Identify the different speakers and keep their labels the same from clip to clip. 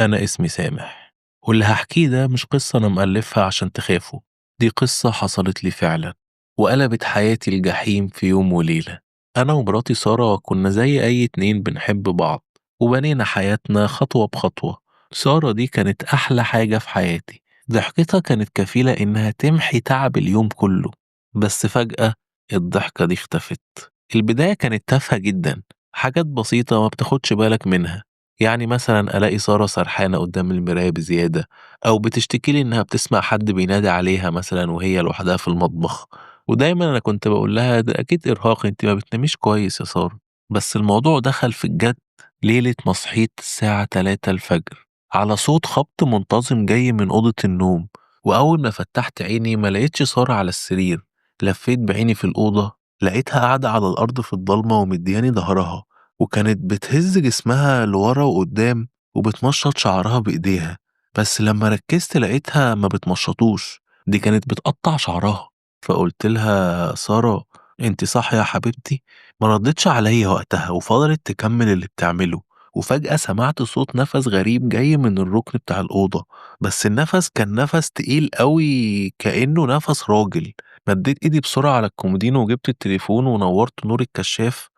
Speaker 1: أنا اسمي سامح، واللي هحكيه ده مش قصة أنا مألفها عشان تخافوا، دي قصة حصلت لي فعلا وقلبت حياتي الجحيم في يوم وليلة. أنا ومراتي سارة كنا زي أي اتنين بنحب بعض وبنينا حياتنا خطوة بخطوة. سارة دي كانت أحلى حاجة في حياتي، ضحكتها كانت كفيلة إنها تمحي تعب اليوم كله. بس فجأة الضحكة دي اختفت. البداية كانت تافهة جدا، حاجات بسيطة ما بتاخدش بالك منها، يعني مثلا ألاقي سارة سرحانة قدام المراية بزيادة، أو بتشتكي لي إنها بتسمع حد بينادي عليها مثلا وهي لوحدها في المطبخ. ودايما أنا كنت بقول لها ده أكيد إرهاق، أنت ما بتناميش كويس يا سارة. بس الموضوع دخل في الجد ليلة ما صحيت الساعة 3 الفجر على صوت خبط منتظم جاي من أوضة النوم. وأول ما فتحت عيني ما لقيتش سارة على السرير. لفيت بعيني في الأوضة لقيتها قاعدة على الأرض في الضلمة ومدياني ظهرها، وكانت بتهز جسمها لورا وقدام وبتمشط شعرها بإيديها. بس لما ركزت لقيتها ما بتمشطوش، دي كانت بتقطع شعرها. فقلت لها سارة انت صح يا حبيبتي؟ ما ردتش عليا وقتها وفضلت تكمل اللي بتعمله. وفجأة سمعت صوت نفس غريب جاي من الركن بتاع الأوضة، بس النفس كان نفس تقيل قوي كأنه نفس راجل. مديت ايدي بسرعة على الكومودينو وجبت التليفون ونورت نور الكشاف.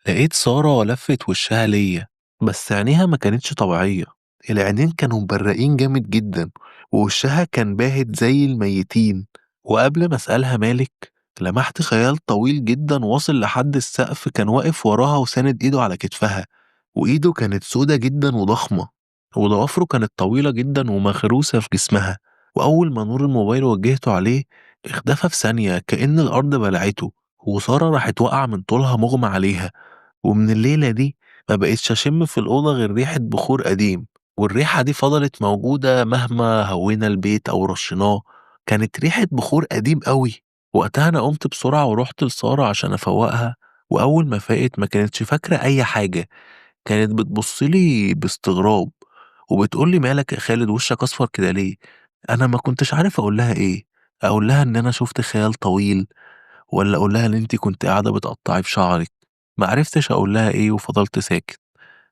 Speaker 1: لقيت سارة لفت وشها ليا، بس عينيها ما كانتش طبيعية، العينين كانوا مبرقين جامد جدا ووشها كان باهت زي الميتين. وقبل ما أسألها مالك لمحت خيال طويل جدا واصل لحد السقف، كان واقف وراها وساند ايده على كتفها، وايده كانت سودة جدا وضخمة، وضوافره كانت طويلة جدا ومغروسة في جسمها. وأول ما نور الموبايل وجهته عليه اختفى في ثانية كأن الأرض بلعته، وسارة راحت واقعة من طولها مغمى عليها. ومن الليلة دي ما بقتش أشم في الأوضة غير ريحة بخور قديم، والريحة دي فضلت موجودة مهما هوينا البيت أو رشيناه، كانت ريحة بخور قديم قوي. وقتها أنا قمت بسرعة ورحت لسارة عشان أفوقها، وأول ما فاقت ما كانتش فاكرة أي حاجة، كانت بتبصلي باستغراب وبتقولي مالك يا خالد وشك أصفر كده ليه؟ أنا ما كنتش عارف أقول لها إيه، أقول لها إن أنا شفت خيال طويل، ولا أقول لها إن أنت كنت قاعدة بتقطعي في شعرك. ما عرفتش أقول لها إيه وفضلت ساكت.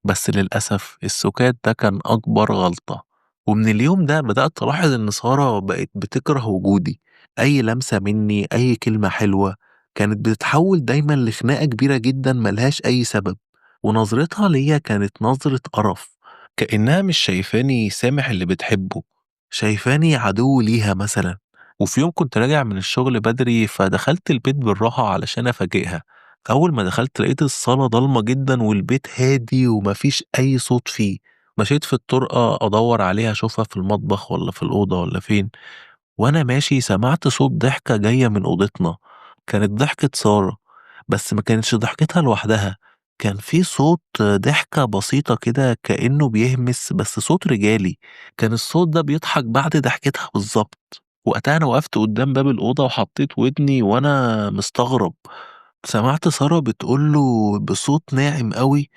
Speaker 1: بس للأسف السكات ده كان أكبر غلطة. ومن اليوم ده بدأت ألاحظ إن سارة بقت بتكره وجودي، أي لمسة مني، أي كلمة حلوة كانت بتتحول دايما لخناقة كبيرة جدا ملهاش أي سبب. ونظرتها ليا كانت نظرة قرف، كأنها مش شايفاني سامح اللي بتحبه، شايفاني عدو ليها مثلا. وفي يوم كنت راجع من الشغل بدري، فدخلت البيت بالراحة علشان أفاجئها. أول ما دخلت لقيت الصالة ضلمة جدا والبيت هادي ومفيش أي صوت فيه. مشيت في الطرقة أدور عليها أشوفها في المطبخ ولا في الأوضة ولا فين. وأنا ماشي سمعت صوت ضحكة جاية من أوضتنا، كانت ضحكة سارة، بس ما كانتش ضحكتها لوحدها، كان في صوت ضحكة بسيطة كده كأنه بيهمس، بس صوت رجالي. كان الصوت ده بيضحك بعد ضحكتها بالظبط. وقتها أنا وقفت قدام باب الأوضة وحطيت ودني وأنا مستغرب. سمعت سارة بتقوله بصوت ناعم قوي،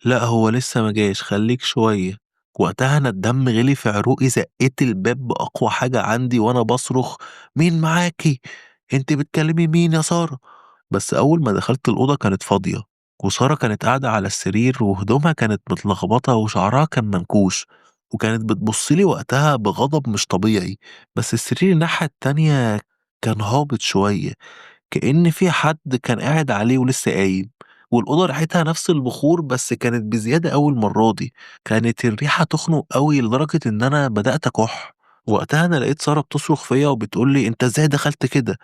Speaker 1: لا هو لسه ما جاش، خليك شوية. وقتها أنا الدم غلي في عروقي، زقيت الباب بأقوى حاجة عندي وأنا بصرخ، مين معاكي؟ انت بتكلمي مين يا سارة؟ بس أول ما دخلت الأوضة كانت فاضية، وسارة كانت قاعدة على السرير وهدومها كانت متلخبطة وشعرها كان منكوش، وكانت بتبصلي وقتها بغضب مش طبيعي. بس السرير الناحية التانية كان هابط شوية، كأن في حد كان قاعد عليه ولسه قايم. والأوضة ريحتها نفس البخور، بس كانت بزيادة أول مرة دي، كانت الريحة تخنق قوي لدرجة إن أنا بدأت أكح. وقتها أنا لقيت سارة بتصرخ فيا وبتقولي أنت إزاي دخلت كده؟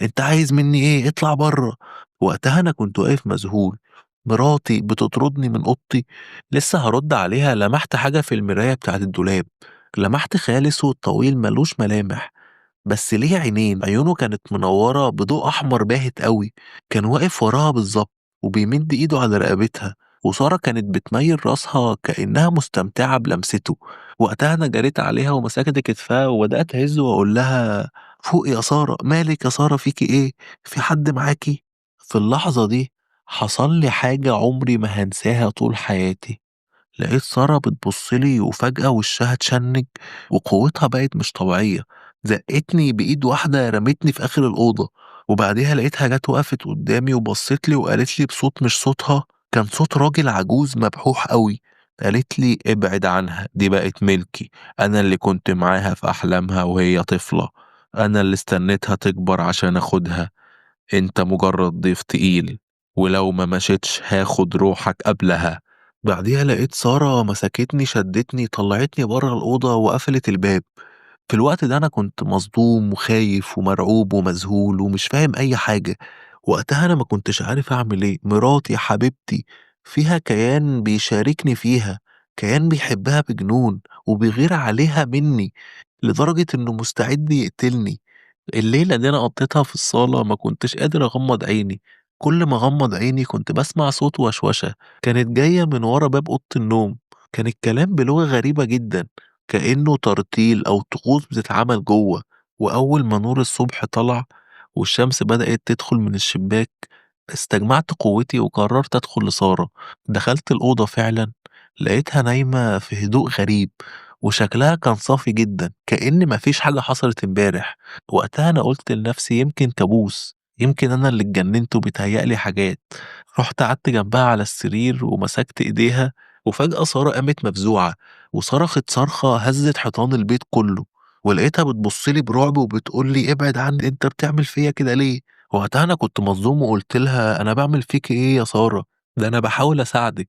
Speaker 1: أنت عايز مني إيه؟ اطلع بره. وقتها أنا كنت واقف مذهول، مراتي بتطردني من أوضتي؟ لسه هرد عليها لمحت حاجة في المراية بتاعت الدولاب، لمحت خيال أسود طويل ملوش ملامح، بس ليه عينين، عيونه كانت منورة بضوء أحمر باهت قوي، كان واقف وراها بالظبط وبيمد إيده على رقبتها، وسارة كانت بتميل راسها كأنها مستمتعة بلمسته. وقتها أنا جريت عليها ومسكت كتفها وبدأت أهز وأقول لها فوق يا سارة، مالك يا سارة، فيكي إيه؟ في حد معاكي؟ في اللحظة دي حصل لي حاجة عمري ما هنساها طول حياتي. لقيت سارة بتبصلي وفجأة وشها اتشنج وقوتها بقت مش طبيعية، زقتني بإيد واحدة رمتني في آخر الأوضة. وبعديها لقيتها جت وقفت قدامي وبصت لي وقالت لي بصوت مش صوتها، كان صوت راجل عجوز مبحوح قوي، قالت لي ابعد عنها، دي بقت ملكي، أنا اللي كنت معاها في أحلامها وهي طفلة، أنا اللي استنيتها تكبر عشان أخدها، أنت مجرد ضيف تقيل، ولو ما مشيتش هاخد روحك قبلها. بعديها لقيت سارة مسكتني شدتني طلعتني بره الأوضة وقفلت الباب. في الوقت ده أنا كنت مصدوم وخايف ومرعوب ومذهول ومش فاهم أي حاجة. وقتها أنا ما كنتش عارف أعمل إيه. مراتي حبيبتي فيها كيان بيشاركني فيها، كيان بيحبها بجنون وبيغير عليها مني لدرجة إنه مستعد يقتلني. الليلة دي أنا قضيتها في الصالة ما كنتش قادر أغمض عيني. كل ما أغمض عيني كنت بسمع صوت وشوشة كانت جاية من ورا باب أوضة النوم. كان الكلام بلغة غريبة جدا، كأنه ترتيل أو طقوس بتتعمل جوه. وأول ما نور الصبح طلع والشمس بدأت تدخل من الشباك استجمعت قوتي وقررت أدخل لسارة. دخلت الأوضة فعلا لقيتها نايمة في هدوء غريب وشكلها كان صافي جدا كأن مفيش حاجة حصلت امبارح. وقتها أنا قلت لنفسي يمكن كابوس، يمكن أنا اللي اتجننت وبيتهيألي حاجات. رحت قعدت جنبها على السرير ومسكت إيديها، وفجأة سارة قامت مفزوعة وصرخت صرخة هزت حيطان البيت كله. ولقيتها بتبصلي برعب وبتقول لي ابعد عني، انت بتعمل فيا كده ليه؟ وقتها انا كنت مصدوم وقلت لها انا بعمل فيك ايه يا سارة؟ ده انا بحاول اساعدك.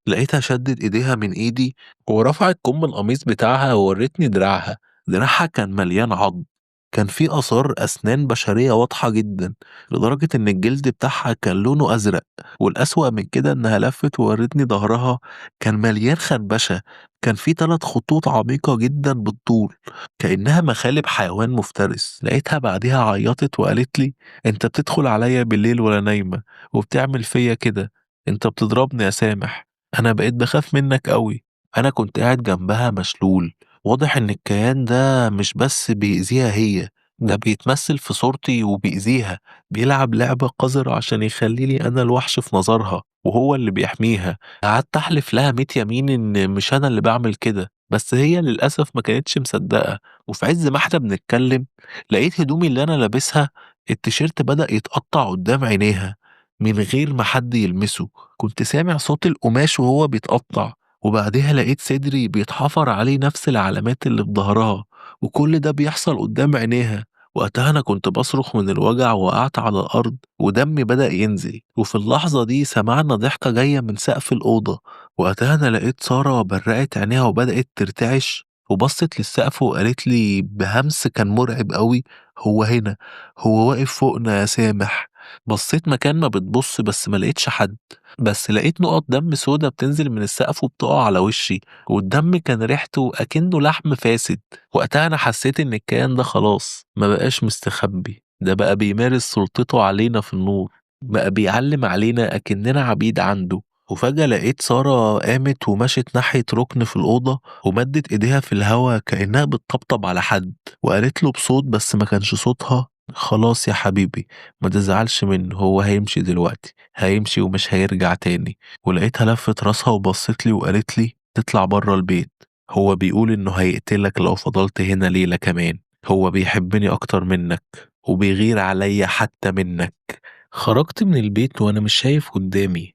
Speaker 1: لقيتها شدت ايديها من ايدي ورفعت كم القميص بتاعها وورتني دراعها. دراعها كان مليان عض، كان في آثار أسنان بشرية واضحة جدا لدرجة إن الجلد بتاعها كان لونه أزرق. والأسوأ من كده إنها لفت وورتني ظهرها كان مليان خنبشة، كان في 3 خطوط عميقة جدا بالطول كأنها مخالب حيوان مفترس. لقيتها بعديها عيطت وقالت لي أنت بتدخل عليا بالليل ولا نايمة وبتعمل فيا كده، أنت بتضربني يا سامح، أنا بقيت بخاف منك قوي. أنا كنت قاعد جنبها مشلول، واضح إن الكيان ده مش بس بيأذيها هي، ده بيتمثل في صورتي وبيأذيها، بيلعب لعبة قذرة عشان يخليني أنا الوحش في نظرها وهو اللي بيحميها. قعدت أحلف لها 100 يمين إن مش أنا اللي بعمل كده، بس هي للأسف ما كانتش مصدقة. وفي عز ما احنا بنتكلم لقيت هدومي اللي أنا لابسها التيشيرت بدأ يتقطع قدام عينيها من غير ما حد يلمسه. كنت سامع صوت القماش وهو بيتقطع، وبعدها لقيت صدري بيتحفر عليه نفس العلامات اللي في ظهرها، وكل ده بيحصل قدام عينيها. وقتها أنا كنت بصرخ من الوجع ووقعت على الأرض ودمي بدأ ينزل. وفي اللحظة دي سمعنا ضحكة جاية من سقف الأوضة. وقتها أنا لقيت سارة برقت عينيها وبدأت ترتعش وبصت للسقف وقالت لي بهمس كان مرعب قوي، هو هنا، هو واقف فوقنا يا سامح. بصيت مكان ما بتبص بس ما لقيتش حد، بس لقيت نقط دم سودا بتنزل من السقف وبتقع على وشي، والدم كان ريحته أكنه لحم فاسد. وقتها أنا حسيت إن الكيان ده خلاص ما بقاش مستخبي، ده بقى بيمارس سلطته علينا في النور، بقى بيعلم علينا أكننا عبيد عنده. وفجأة لقيت سارة قامت ومشت ناحية ركن في الأوضة ومدت إيديها في الهوا كأنها بتطبطب على حد، وقالت له بصوت بس ما كانش صوتها، خلاص يا حبيبي ما تزعلش منه، هو هيمشي دلوقتي، هيمشي ومش هيرجع تاني. ولقيتها لفت راسها وبصت لي وقالت لي تطلع بره البيت، هو بيقول إنه هيقتلك لو فضلت هنا ليلة كمان، هو بيحبني أكتر منك وبيغير عليا حتى منك. خرجت من البيت وأنا مش شايف قدامي،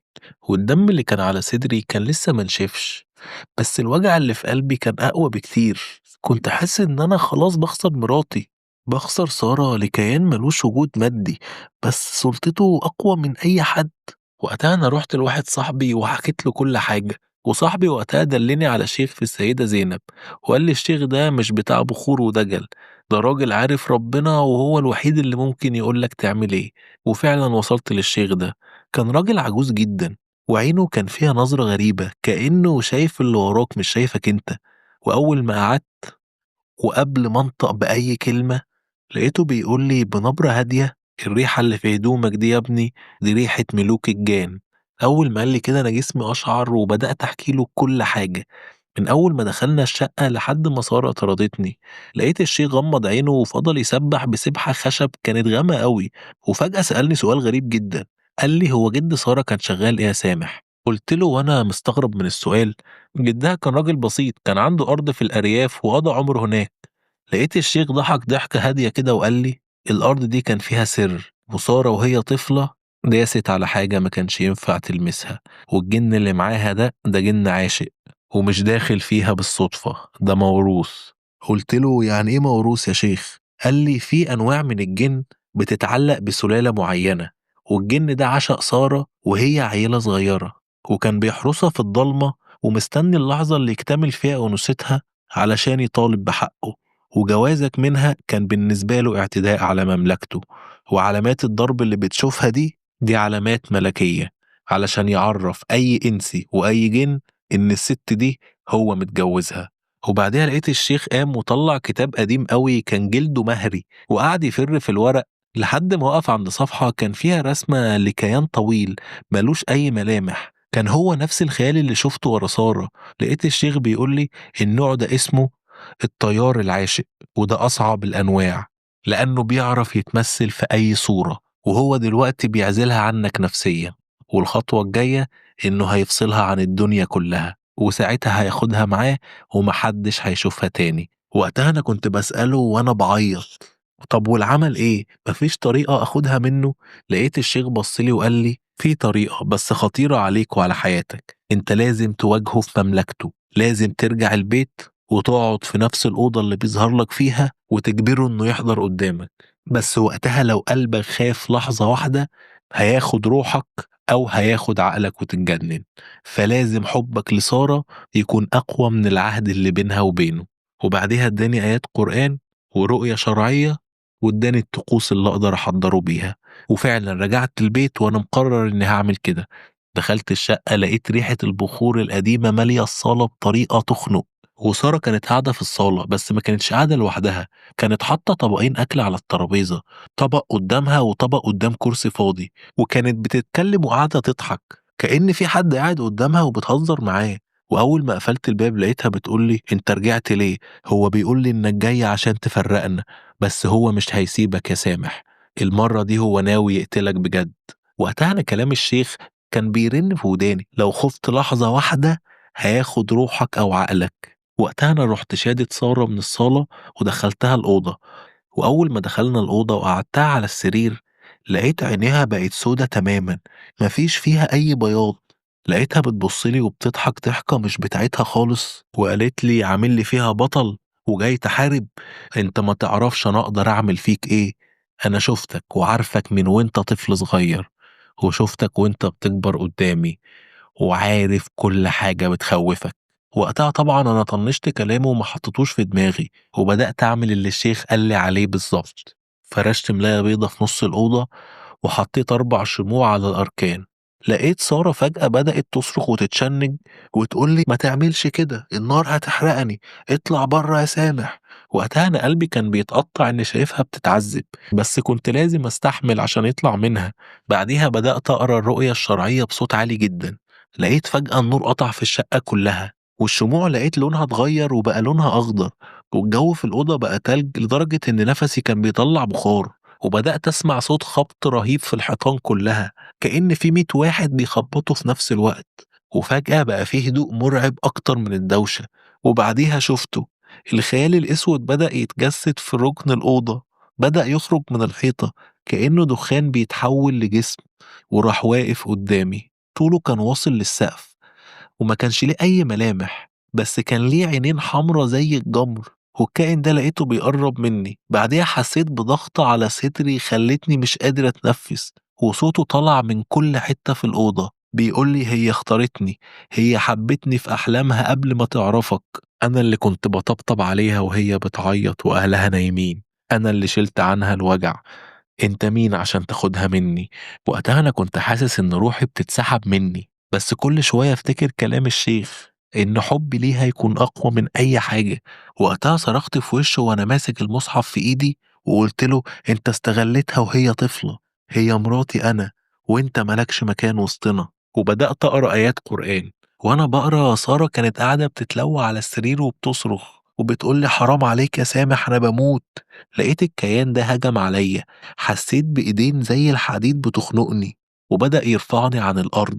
Speaker 1: والدم اللي كان على صدري كان لسه منشفش، بس الوجع اللي في قلبي كان أقوى بكتير. كنت حاسس إن أنا خلاص بخسر مراتي، بخسر سارة لكيان ملوش وجود مادي بس سلطته أقوى من أي حد. وقتها أنا رحت لواحد صاحبي وحكيت له كل حاجة، وصاحبي وقتها دلني على شيخ في السيدة زينب، وقال لي الشيخ ده مش بتاع بخور ودجل، ده راجل عارف ربنا وهو الوحيد اللي ممكن يقولك تعمل ايه. وفعلا وصلت للشيخ ده، كان راجل عجوز جدا وعينه كان فيها نظرة غريبة كأنه شايف اللي وراك مش شايفك انت. وأول ما قعدت وقبل ما انطق بأي كلمة لقيته بيقول لي بنبرة هادية، الريحة اللي في هدومك دي يا ابني دي ريحة ملوك الجان. أول ما قال لي كده أنا جسمي أشعر وبدأت أحكي له كل حاجة من أول ما دخلنا الشقة لحد ما سارة طردتني. لقيت الشيخ غمض عينه وفضل يسبح بسبحة خشب كانت غامقة قوي، وفجأة سألني سؤال غريب جدا، قال لي هو جد سارة كان شغال إيه يا سامح؟ قلت له وأنا مستغرب من السؤال، جدها كان راجل بسيط، كان عنده أرض في الأرياف وقضى عمره هناك. لقيت الشيخ ضحك ضحكة هادية كده وقال لي الأرض دي كان فيها سر، وسارة وهي طفلة داست على حاجة ما كانش ينفع تلمسها، والجن اللي معاها ده جن عاشق، ومش داخل فيها بالصدفة، ده موروث. قلت له يعني إيه موروث يا شيخ؟ قال لي في أنواع من الجن بتتعلق بسلالة معينة، والجن ده عشق سارة وهي عيلة صغيرة، وكان بيحرسها في الضلمة ومستني اللحظة اللي يكتمل فيها أنوثتها علشان يطالب بحقه، وجوازك منها كان بالنسبة له اعتداء على مملكته، وعلامات الضرب اللي بتشوفها دي علامات ملكية علشان يعرف أي إنسي وأي جن إن الست دي هو متجوزها. وبعدها لقيت الشيخ قام وطلع كتاب قديم قوي كان جلده مهري، وقعد يفر في الورق لحد ما وقف عند صفحة كان فيها رسمة لكيان طويل ملوش أي ملامح، كان هو نفس الخيال اللي شفته ورا سارة. لقيت الشيخ بيقول لي النوع ده اسمه الطيار العاشق، وده أصعب الأنواع لأنه بيعرف يتمثل في أي صورة، وهو دلوقتي بيعزلها عنك نفسيا، والخطوة الجاية إنه هيفصلها عن الدنيا كلها، وساعتها هياخدها معاه ومحدش هيشوفها تاني. وقتها أنا كنت بسأله وأنا بعيط، طب والعمل إيه؟ مفيش طريقة أخدها منه؟ لقيت الشيخ بصلي وقال لي في طريقة بس خطيرة عليك وعلى حياتك، أنت لازم تواجهه في مملكته، لازم ترجع البيت وتقعد في نفس الأوضة اللي بيظهر لك فيها وتجبره إنه يحضر قدامك، بس وقتها لو قلبك خاف لحظة واحدة هياخد روحك أو هياخد عقلك وتتجنن، فلازم حبك لسارة يكون أقوى من العهد اللي بينها وبينه. وبعدها اداني آيات قرآن ورؤية شرعية واداني الطقوس اللي أقدر أحضره بيها، وفعلا رجعت البيت وأنا مقرر إني هعمل كده. دخلت الشقة لقيت ريحة البخور القديمة مالية الصالة بطريقة تخنق، وسارة كانت قاعدة في الصالة بس ما كانتش قاعدة لوحدها، كانت حاطة طبقين أكل على الترابيزة، طبق قدامها وطبق قدام كرسي فاضي، وكانت بتتكلم وقاعدة تضحك كأن في حد قاعد قدامها وبتهزر معاه. وأول ما قفلت الباب لقيتها بتقولي أنت رجعت ليه؟ هو بيقول لي إنك جاي عشان تفرقنا، بس هو مش هيسيبك يا سامح، المرة دي هو ناوي يقتلك بجد. وقتها أنا كلام الشيخ كان بيرن في وداني، لو خفت لحظة واحدة هياخد روحك أو عقلك. وقتها أنا رحت شادت سارة من الصالة ودخلتها الأوضة، وأول ما دخلنا الأوضة وقعدتها على السرير لقيت عينيها بقت سودة تماما، مفيش فيها أي بياض. لقيتها بتبصلي وبتضحك ضحكة مش بتاعتها خالص، وقالت لي عامل لي فيها بطل وجاي تحارب، انت ما تعرفش انا اقدر اعمل فيك ايه، انا شفتك وعارفك من وانت طفل صغير، وشفتك وانت بتكبر قدامي، وعارف كل حاجة بتخوفك. وقتها طبعا انا طنشت كلامه وما حطيتوش في دماغي، وبدأت اعمل اللي الشيخ قال لي عليه بالظبط. فرشت ملاية بيضة في نص الأوضة وحطيت 4 شموع على الأركان. لقيت سارة فجأة بدأت تصرخ وتتشنج وتقول لي ما تعملش كده، النار هتحرقني، اطلع بره يا سامح. وقتها أنا قلبي كان بيتقطع إني شايفها بتتعذب، بس كنت لازم أستحمل عشان يطلع منها. بعديها بدأت أقرأ الرؤية الشرعية بصوت عالي جدا. لقيت فجأة النور قطع في الشقة كلها، والشموع لقيت لونها اتغير وبقى لونها أخضر، والجو في الأوضة بقى تلج لدرجة إن نفسي كان بيطلع بخار. وبدأت أسمع صوت خبط رهيب في الحيطان كلها، كأن في 100 واحد بيخبطوا في نفس الوقت. وفجأة بقى فيه هدوء مرعب أكتر من الدوشة. وبعديها شفته، الخيال الأسود بدأ يتجسد في ركن الأوضة، بدأ يخرج من الحيطة كأنه دخان بيتحول لجسم، وراح واقف قدامي. طوله كان واصل للسقف وما كانش ليه أي ملامح، بس كان ليه عينين حمرة زي الجمر. والكائن ده لقيته بيقرب مني. بعديها حسيت بضغطة على صدري خلتني مش قادر أتنفس، وصوته طلع من كل حتة في الأوضة بيقول لي هي اختارتني، هي حبتني في أحلامها قبل ما تعرفك، أنا اللي كنت بطبطب عليها وهي بتعيط وأهلها نايمين، أنا اللي شلت عنها الوجع، أنت مين عشان تاخدها مني؟ وقتها أنا كنت حاسس إن روحي بتتسحب مني، بس كل شوية أفتكر كلام الشيخ إن حبي ليها يكون أقوى من أي حاجة. وقتها صرخت في وشه وأنا ماسك المصحف في إيدي وقلت له أنت استغلتها وهي طفلة، هي مراتي أنا، وأنت مالكش مكان وسطنا. وبدأت أقرأ آيات قرآن، وأنا بقرأ سارة كانت قاعدة بتتلوى على السرير وبتصرخ وبتقول لي حرام عليك يا سامح أنا بموت. لقيت الكيان ده هجم عليا، حسيت بإيدين زي الحديد بتخنقني وبدأ يرفعني عن الأرض.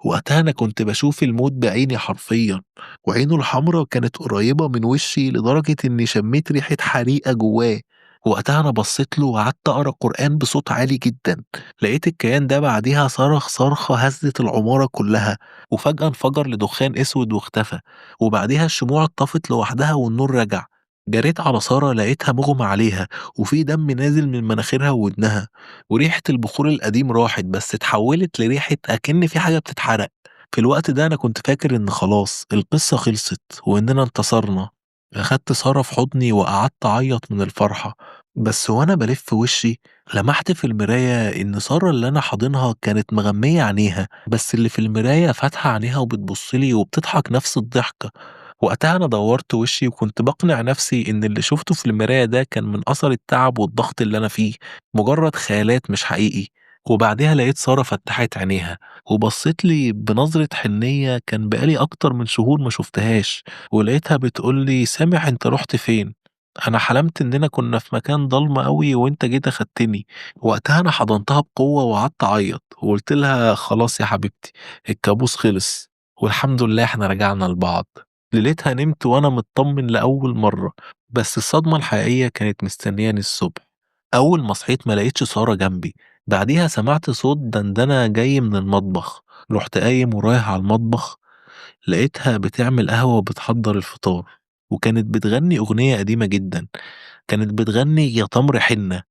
Speaker 1: وقتها أنا كنت بشوف الموت بعيني حرفيا، وعينه الحمراء كانت قريبة من وشي لدرجة إني شميت ريحة حريقة جواه. وقتها أنا بصيت له وقعدت أقرأ قرآن بصوت عالي جدا. لقيت الكيان ده بعديها صرخ صرخة هزت العمارة كلها، وفجأة انفجر لدخان أسود واختفى، وبعديها الشموع اتطفت لوحدها والنور رجع. جريت على سارة لقيتها مغمى عليها وفي دم نازل من مناخيرها وودنها، وريحة البخور القديم راحت بس اتحولت لريحة أكن في حاجة بتتحرق. في الوقت ده أنا كنت فاكر إن خلاص القصة خلصت وإننا انتصرنا. أخدت سارة في حضني وقعدت أعيط من الفرحة، بس وأنا بلف وشي لمحت في المراية إن سارة اللي أنا حاضنها كانت مغمية عينيها، بس اللي في المراية فاتحة عينيها وبتبصلي وبتضحك نفس الضحكة. وقتها أنا دورت وشي وكنت بقنع نفسي إن اللي شفته في المراية ده كان من أثر التعب والضغط اللي أنا فيه، مجرد خيالات مش حقيقي. وبعدها لقيت سارة فتحت عينيها وبصيت لي بنظرة حنية كان بقالي أكتر من شهور ما شفتهاش، ولقيتها بتقول لي سامح أنت رحت فين؟ أنا حلمت إننا كنا في مكان ضلمة قوي وأنت جيت أخدتني. وقتها أنا حضنتها بقوة وقعدت أعيط وقلت لها خلاص يا حبيبتي الكابوس خلص والحمد لله إحنا رجعنا لبعض. ليلتها نمت وأنا مطمن لأول مرة، بس الصدمة الحقيقية كانت مستنياني الصبح. أول ما صحيت ما لقيتش سارة جنبي. بعديها سمعت صوت دندنة جاي من المطبخ، رحت قايم ورايح على المطبخ، لقيتها بتعمل قهوة وبتحضر الفطار، وكانت بتغني أغنية قديمة جدا. كانت بتغني يا تمر حنة،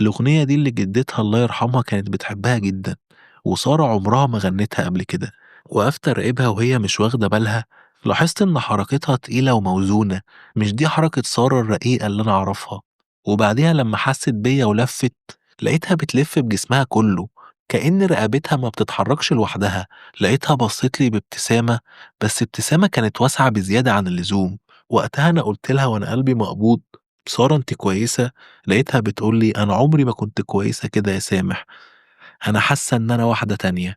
Speaker 1: الأغنية دي اللي جدتها الله يرحمها كانت بتحبها جدا، وسارة عمرها ما غنتها قبل كده. وقفت أراقبها وهي مش واخدة بالها، لاحظت إن حركتها تقيلة وموزونة، مش دي حركة سارة الرقيقة اللي أنا أعرفها. وبعديها لما حست بيا ولفت لقيتها بتلف بجسمها كله كأن رقبتها ما بتتحركش لوحدها. لقيتها بصت لي بابتسامة، بس ابتسامة كانت واسعة بزيادة عن اللزوم. وقتها أنا قلت لها وأنا قلبي مقبوض، سارة أنت كويسة؟ لقيتها بتقول لي أنا عمري ما كنت كويسة كده يا سامح، أنا حاسة إن أنا واحدة تانية.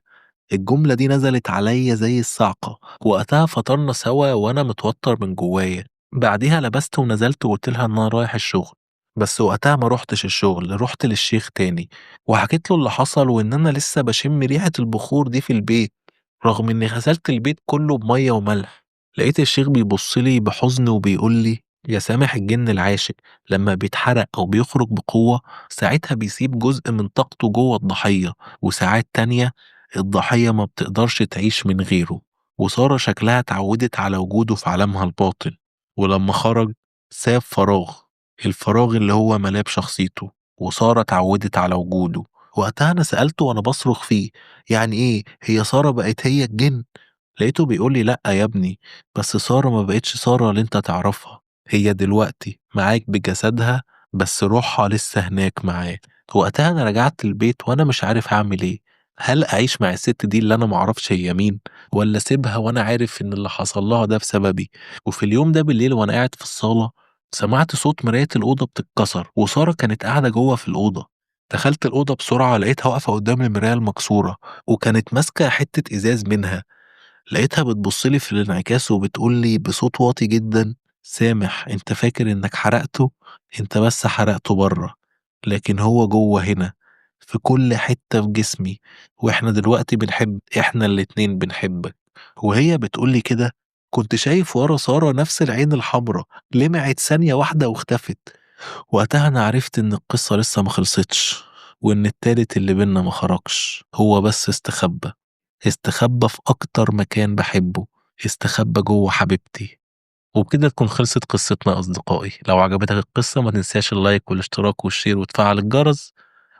Speaker 1: الجملة دي نزلت عليا زي الصعقة. وقتها فطرنا سوا وأنا متوتر من جوايا. بعديها لبست ونزلت وقلت لها إن أنا رايح الشغل، بس وقتها ما روحتش الشغل، رحت للشيخ تاني وحكيت له اللي حصل وإن أنا لسه بشم ريحة البخور دي في البيت رغم إني غسلت البيت كله بمية وملح. لقيت الشيخ بيبص لي بحزن وبيقول لي يا سامح الجن العاشق لما بيتحرق أو بيخرج بقوة ساعتها بيسيب جزء من طاقته جوه الضحية، وساعات تانية الضحية ما بتقدرش تعيش من غيره. وسارة شكلها اتعودت على وجوده في عالمها الباطن، ولما خرج ساب فراغ، الفراغ اللي هو ملاه بشخصيته، وسارة اتعودت على وجوده. وقتها أنا سألته وأنا بصرخ فيه يعني إيه هي سارة بقت هي الجن؟ لقيته بيقول لي لأ يا ابني، بس سارة ما بقتش سارة اللي انت تعرفها، هي دلوقتي معاك بجسدها بس روحها لسه هناك معاك. وقتها أنا رجعت البيت وأنا مش عارف أعمل إيه، هل أعيش مع الست دي اللي أنا معرفش هي مين، ولا أسيبها وأنا عارف إن اللي حصل لها ده بسببي؟ وفي اليوم ده بالليل وأنا قاعد في الصالة سمعت صوت مراية الأوضة بتتكسر، وسارة كانت قاعدة جوه في الأوضة. دخلت الأوضة بسرعة لقيتها واقفة قدام المراية المكسورة وكانت ماسكة حتة إزاز منها. لقيتها بتبصلي في الانعكاس وبتقولي بصوت واطي جدا، سامح انت فاكر انك حرقته؟ انت بس حرقته بره، لكن هو جوه هنا في كل حتة في جسمي، واحنا دلوقتي بنحب، احنا الاتنين بنحبك. وهي بتقولي كده كنت شايف ورا سارة نفس العين الحمراء لمعت ثانية واحدة واختفت. وقتها أنا عرفت إن القصة لسه ما خلصتش، وإن التالت اللي بينا ما خرجش، هو بس استخبى، استخبى في أكتر مكان بحبه، استخبى جوه حبيبتي. وبكده تكون خلصت قصتنا يا أصدقائي. لو عجبتك القصة ما تنساش ال like والاشتراك وال share وتفعل الجرس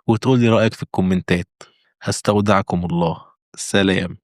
Speaker 1: وتقولي رأيك في الكومنتات. هستودعكم الله، سلام.